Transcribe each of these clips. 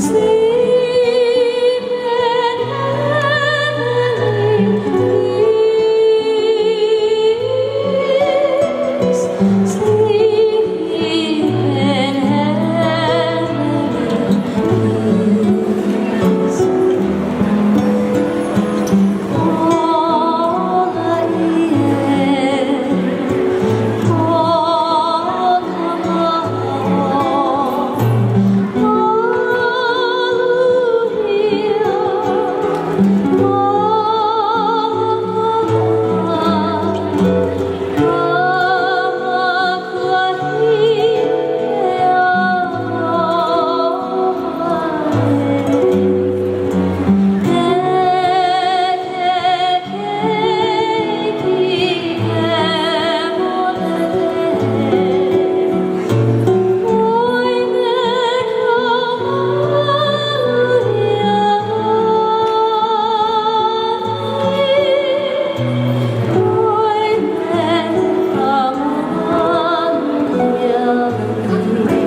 Sleep in heavenly peace. Sleep in heavenly peace. Ola ie, ola maho, maluhia, malama, ka makuahine aloha e. E ke keiki hemolele, ʻOe me ka maluhia nani, ʻOe me ka maluhia nani.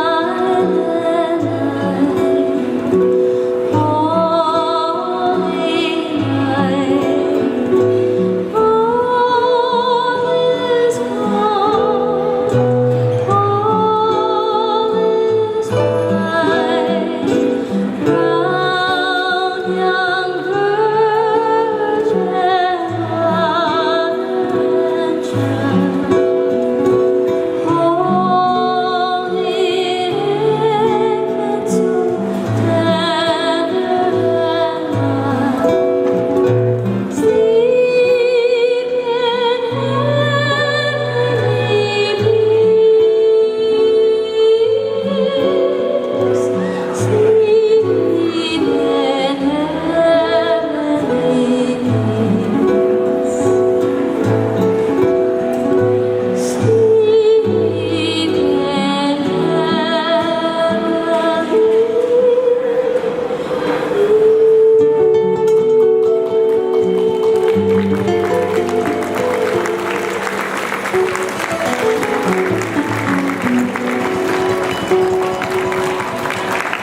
Silent night, holy night, all is calm, all is bright, round young virgin and child. Holy infant, so tender and mild, sleep in heavenly peace. Sleep in heavenly peace. Sleep in heavenly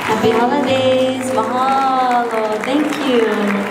Happy holidays. Mahalo. Thank you.